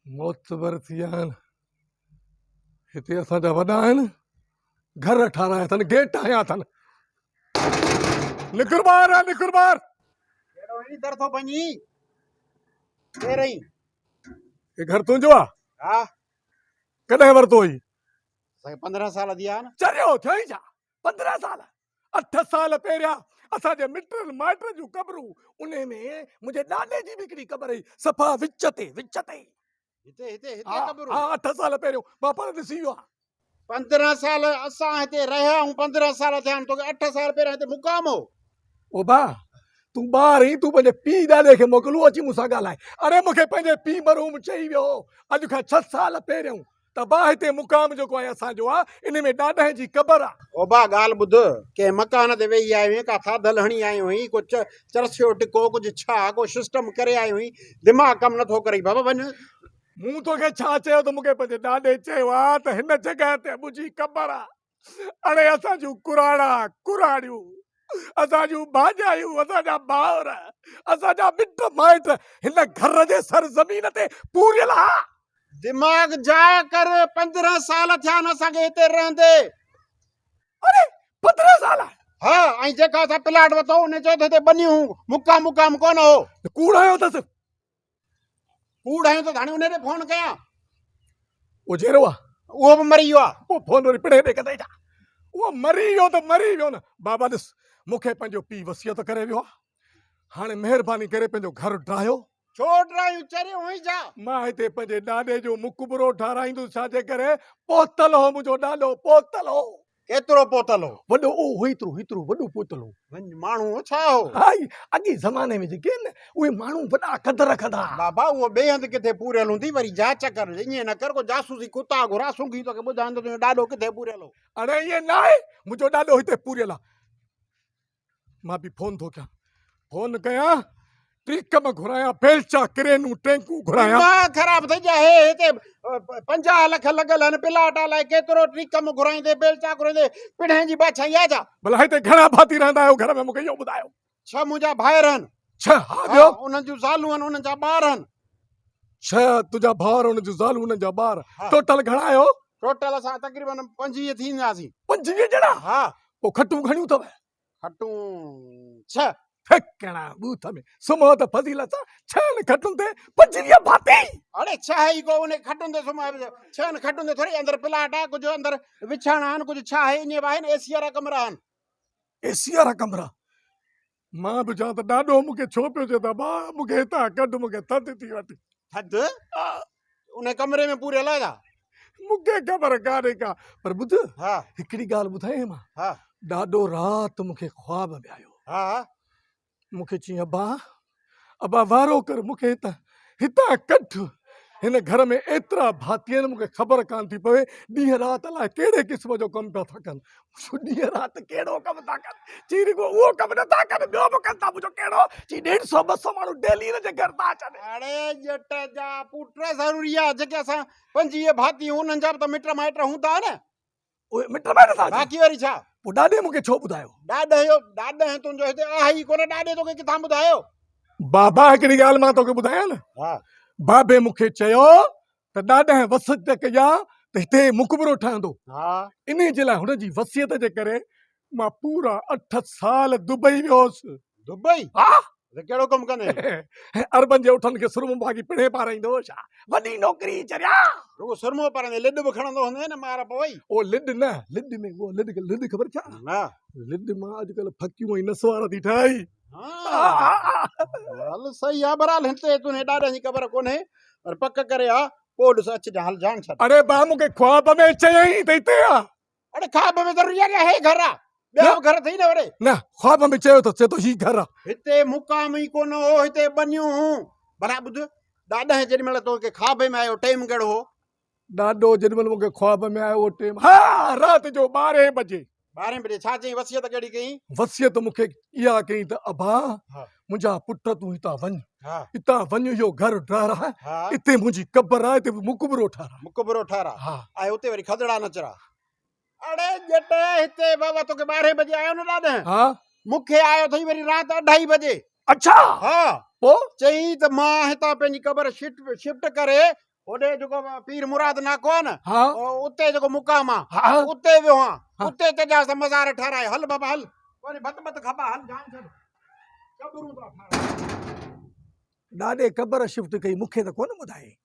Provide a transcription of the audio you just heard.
معتبر ٿي ويا آهن. هتي اسان جا وڏا آهن، گهر ٺارايا اٿن، گيٽ هنيا اٿن. نڪر ٻاهر آ، نڪر ٻاهر. ڪهڙو هي در ٿو ڀڃي؟ ڪير آهين؟ هي گهر تنهنجو آ؟ ها. ڪڏهن ورتو هئي؟ سائين 15 سال ٿي ويا نه. چريو ٿيو ئي ڇا؟ 15 سال؟ 8 سال پهريان اسان جي مٽن مائٽن جون قبرون، انهي ۾ منهنجي ڏاڏي جي به هڪڙي قبر هئي، صفا وچ تي، وچ تي. هتي هتي هتي قبر ها 8 سال پهريون مان پاڻ ڏسي ويو آهيان. 15 سال اسان هتي رهيا آهيون، 15 سال ٿيا آهن، توکي 8 سال پهريان هتي مقام هو. او با تون ٻار آهين، تون پنهنجي پيء ڏاڏي کي موڪل، اهو اچي مون سان ڳالهائي. اڙي مون کي پنهنجي پيء مرحوم چئي ويو هو اڄ کان 6 سال پهريون ته با هتي مقام جيڪو آهي اسان جو آ، ان ۾ ڏاڏهن جي قبر آ. او با ڳالهه ٻڌ، ڪنهن مڪان تي ويهي آيو هئين، ڪا ٿاڌل هڻي آيو هئين، ڪو چرسيو ٽڪو، ڪجهه ڇا، ڪو سسٽم ڪري آيو هئين، دماغ ڪم نٿو ڪرئي بابا وڃ. مون توکي ڇا چيو ته مون کي پنهنجي ڏاڏي چيو آ ته هن جڳهه تي منهنجي قبر آ. اڙي اسان جون ڪراڙا، ڪراڙيون، اسان جون ڀاڄايون، اسان جا ڀائر، اسان جا مٽ مائٽ هن گهر جي سرزمين تي پوريل ها. دماغ جاء ڪر، 15 سال ٿيا آهن اسان کي هتي رهندي. اڙي 15 سال؟ ها، ۽ جيڪا اسان پلاٽ ورتو ان چيو ته هتي ٻنيون هيون، مقام مقام ڪونه هو. ڪوڙ هنيو اٿس. ڪوڙ هنيو اٿس، هاڻي ان ڏي فون ڪيان. اهو جيئرو آ؟ اهو به مري ويو آ. پوء فون وري پڻهين ڏي ڪندئي ڇا؟ اهو مري ويو ته مري ويو نه. بابا ڏس، مون کي پنهنجو پيء وصيت ڪري ويو آ، هاڻي مهرباني ڪري پنهنجو گهر ڊاهيو. ڇو ڊرايون چريو هئين ڇا؟ مان هتي پنهنجي ڏاڏي جو مقبرو ٺاراهيندس ڇا جي ڪري پهتل هو منهنجو ڏاڏو پهتل هو. ڪيترو پهتل هو؟ وڏو او هيترو هيترو وڏو پهتل هو. وڃ ماڻهو هو ڇا هو؟ ها اڳي زماني ۾ جيڪي آهن نه اهي ماڻهو وڏا قدر رکندا ها. بابا اهو ٻئي هنڌ ڪٿي پوريل هوندي وري جاچ ڪر ائين نه ڪر ڪو جاسوسي ڪتا گهرا سونگهي توکي ٻڌائيندو تنهنجو ڏاڏو ڪٿي پوريل هو. اڙي ائين ناهي منهنجو ڏاڏو هتي پوريل آهي. مان به فون ٿو ڪيان فون ڪيان ٽي ڪم گهرايان بيلچا ڪرينون ٽينڪون گهرايان. دماغ خراب ٿي جا هي هتي 50 لک لڳل آهن پلاٽ الائي ڪيترو ٽي ڪم گهرائيندي بيلچا گهرائيندي پڻهين جي بادشاهي آ ڇا؟ ڀلا هتي گهڻا ڀاتي رهندا آهيو گهر ۾ مونکي اهو ٻڌايو. 6 منهنجا ڀائر آهن. 6 ها ٻيو؟ انهن جون زالون آهن انهن جا ٻار آهن. 6 تنهنجا ڀائر انهن جون زالون انهن جا ٻار ٽوٽل گهڻا آهيو؟ ٽوٽل اسان تقريبن 25 ٿينداسين. 25 ڄڻا؟ ها. پوء کٽون گهڻيون اٿو؟ کٽون 6. ڦڪڻا ٻوٿ ۾ سمهو ته فضيلت سان ڇهن کٽن تي 25 ڀاتي. اڙي 6 ئي ڪو انهي کٽن تي سمهه ڇهن کٽن تي ٿوري اندر پلاٽ آهي ڪجهه اندر وڇاڻا آهن ڪجهه ڇا آهي ائين به آهن اي سي وارا ڪمرا آهن. اي سي وارا ڪمرا مان به چوان ته ڏاڏو مون کي ڇو پيو چئي ته ابا مون کي هتان ڪڍ مون کي ٿڌ ٿي وٺي. ٿڌ؟ انهي ڪمري ۾ پوريل آهي ڇا؟ مون کي خبر ڪانهي ڪا پر ٻڌ ها هڪڙي ڳالهه ٻڌايانء مان ها ڏاڏو رات مون کي خواب ۾ آيو. ها مون کي چيائين ابا ابا وارو ڪر مون کي هتان هتان ڪڍ هن گهر ۾ ايترا ڀاتي آهن مون کي خبر ڪانه ٿي پوي ڏينهن رات الاء ڪهڙي قسم جو ڪم پيا ٿا ڪن. ڏينهن رات ڪهڙو ڪم ٿا ڪن؟ چي رڳو اهو ڪم نه ٿا ڪن ٻيو به ڪن ٿا. منهنجو ڪهڙو؟ چي ڏيڍ سو ٻه سو ماڻهو ڊيلي هن جي گهر ٿا اچن. اڙي ڄٽ جا پٽ ضروري آهي جيڪي اسان 25 ڀاتي آهيون انهن جا به ته مٽ مائٽ هوندا نه. اهي مٽ مائٽ ٿا اچن. باقي وري ڇا؟ پوء ڏاڏي مون کي ڇو ٻڌايو؟ ڏاڏي جو ڏاڏي تنهنجو هتي آهي ئي ڪونه ڏاڏي توکي ڪٿان ٻڌايو؟ بابا هڪڙي ڳالهه مان توکي ٻڌايان نه. ها. بابي مون کي چيو ته ڏاڏي وصيت ڪئي آ ته هتي مقبرو ٺهندو. ها. انهي جي لاء هن جي وصيت جي ڪري مان پورا 8 سال دبئي ويو هوس. دبئي؟ ها. ته ڪهڙو ڪم ڪندين؟ عربن جي اٺن کي سرمو ڀاڳي پڻهين پارائيندو هو ڇا؟ وڏي نوڪري چريا. رڳو سرمو پارائيندي لڏ به کڻندو هوندين نه مار پوئي. او لڏ نه، لڏ ۾ اهو لڏ لڏ خبر ڇا؟ نه. لڏ مان اڄڪلهه ڦڪيون ۽ نسوار ٿي ٺاهي. ها. هل صحيح آ بهرحال هتي تنهنجي ڏاڏن جي قبر ڪونهي پر پڪ ڪري آ پوء ڏس اچجان هل جان ڇڏ. اڙي با مون کي خواب ۾ چيائين ته هتي آ. اڙي خواب ۾ ضروري آ هي گهر آ ٻيا به گهر اٿئي نه وري. نه خواب ۾ چيو اٿس چئي ٿو هي گهر آ. هتي مقام ئي ڪونه هو هتي ٻنيون هون. ڀلا ٻڌ ڏاڏا جيڏي مهل توکي خواب ۾ آيو ٽيم ڪهڙو هو؟ ڏاڏو جيڏي مهل مونکي خواب ۾ آيو اهو ٽيم ها رات جو 12 بجي. 12 بجي ڇا چيائين وصيت ڪهڙي ڪيائين؟ وصيت مونکي اها ڪيائين ته ابا منهنجا پٽ تون هتان وڃ هتان وڃ اهو گهر ٺهراء اتي منهنجي قبر آهي اتي مقبرو ٺهراء. مقبرو ٺهراء ۽ اتي وري کدڙا نه چراء. اڙي ڄٽ هتي بابا توکي 12 بجي آيو نه ڏاڏهن؟ ها. مونکي آيو اٿئي وري رات اڍائي بجي. اڇا. ها. پوء؟ چيائين ته مان هتان پنهنجي قبر شفٽ ڪري هوڏي جيڪو پير مراد ناڪو آ نه ها اتي جيڪو مقام آ ها اتي ويو هان ها. اتي چجاس ته مزار ٺهرائي هل بابا هل وري ڀت ڀت کپا هل جان ڇڏ قبرون ٿا ٺهرائي. ڏاڏي قبر شفٽ ڪئي مون کي ته ڪونه ٻڌايائين.